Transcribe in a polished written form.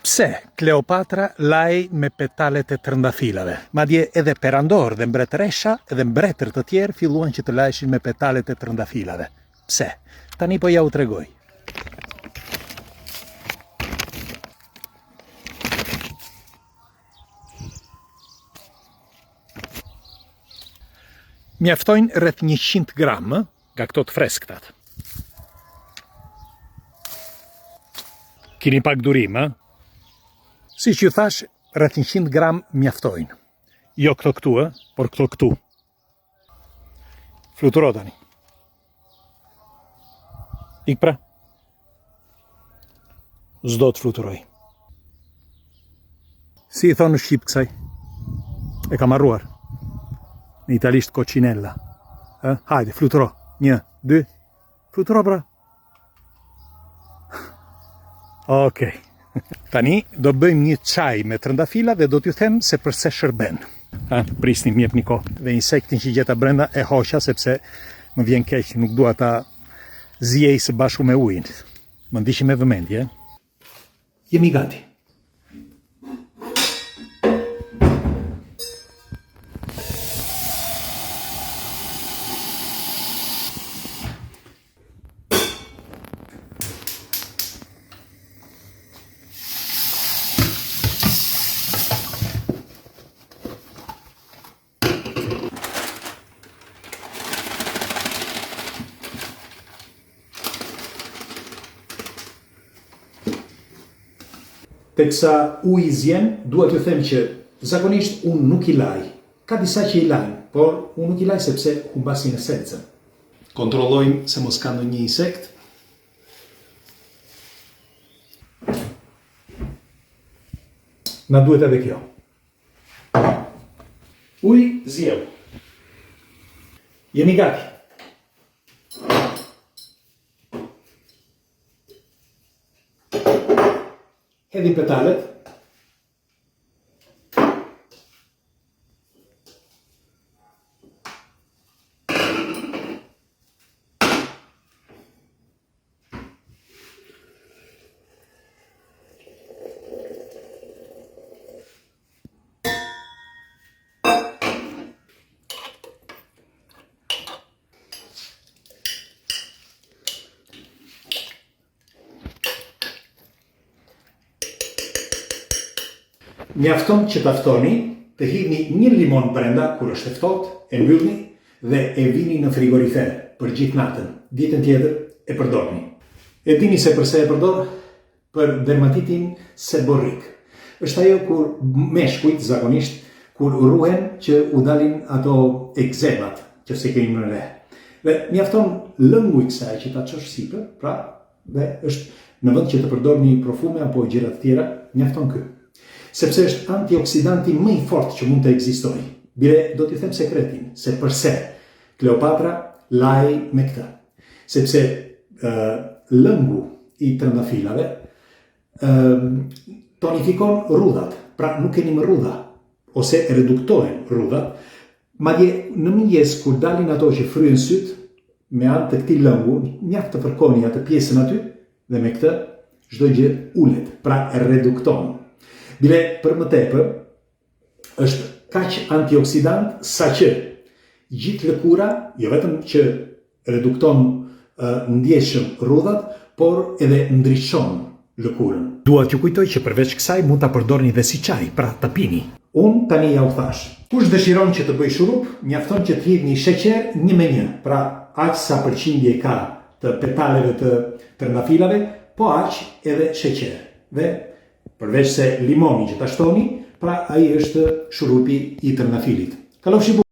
Pse Kleopatra lahej me petalet e trëndafilave? Madje edhe perandorë dhe mbretëresha dhe mbretër të tjerë filluan që të laheshin me petalet e trëndafilave. Pse? Tani po ja u tregoj. Mjaftojnë rreth 100 gram nga këto të freskëtat. Kini pak durim, ë? Siç ju thashë, rreth 100 gram mjaftojnë. Jo këto këtu, ë, por këto këtu. Fluturo tani. Ik pra. S'do të fluturojë. Si i thonë në shqip kësaj? E kam harruar. Në italisht coccinella. Ë? Hajde, fluturo. Një, dy. Fluturo pra. Okej. Tani do bëjmë një çaj me trëndafila dhe do t'ju them se përse shërben. Ha, prisni, më jepni kohë. Dhe insektin që gjeta brenda e hoqa sepse më vjen keq, nuk dua ta ziej së bashku me ujin. Më ndiqni me vëmendje. Jemi gati. Teksa uji zien, dua t'ju them që zakonisht unë nuk i laj. Ka disa që i lajnë, por unë nuk i laj sepse humbasin esencën. Kontrollojmë se mos ka ndonjë insekt. Na duhet edhe kjo. Uji zieu. Jemi gati. Hedhim petalet. Mjafton që ta ftoni, të hidhni një limon brenda kur është e ftohtë, e mbyllni dhe e vini në frigorifer për gjithë natën. Ditën tjetër e përdorni. E dini se përse e përdor? Për dermatitin seborrik. Është ajo kur meshkujt zakonisht kur rruhen që u dalin ato ekzemat që s'e keni vënë re. Dhe mjafton lëngu i kësaj që ta çosh sipër, pra dhe është në vend që të përdorni profume apo gjëra të tjera, mjafton ky. Sepse është antioksidanti më i fortë që mund të ekzistojë. Bile do t'ju them sekretin se përse Kleopatra lahej me këtë. Sepse ë lëngu i trëndafilave ë tonifikon rrudhat, pra nuk keni më rrudha ose reduktohen rrudhat. Madje në mëngjes kur dalin ato që fryhen sytë me anë të këtij lëngu, mjaft të fërkoni atë pjesën aty dhe me këtë çdo gjë ulet, pra redukton. Bile për më tepër është kaq antioksidant saqë gjithë lëkura, jo vetëm që redukton ndjeshëm rrudhat, por edhe ndriçon lëkurën. Dua t'ju kujtoj që përveç kësaj mund ta përdorni dhe si çaj, pra ta pini. Unë tani ja u thashë. Kush dëshiron që të bëjë shurup, mjafton që të hidhni sheqer një me një, pra aq sa përqindje ka të petaleve të trëndafilave, po aq edhe sheqer. Dhe përveç se limoni që ta shtoni, pra ai është shurupi i trëndafilit. Kalofshi bukur!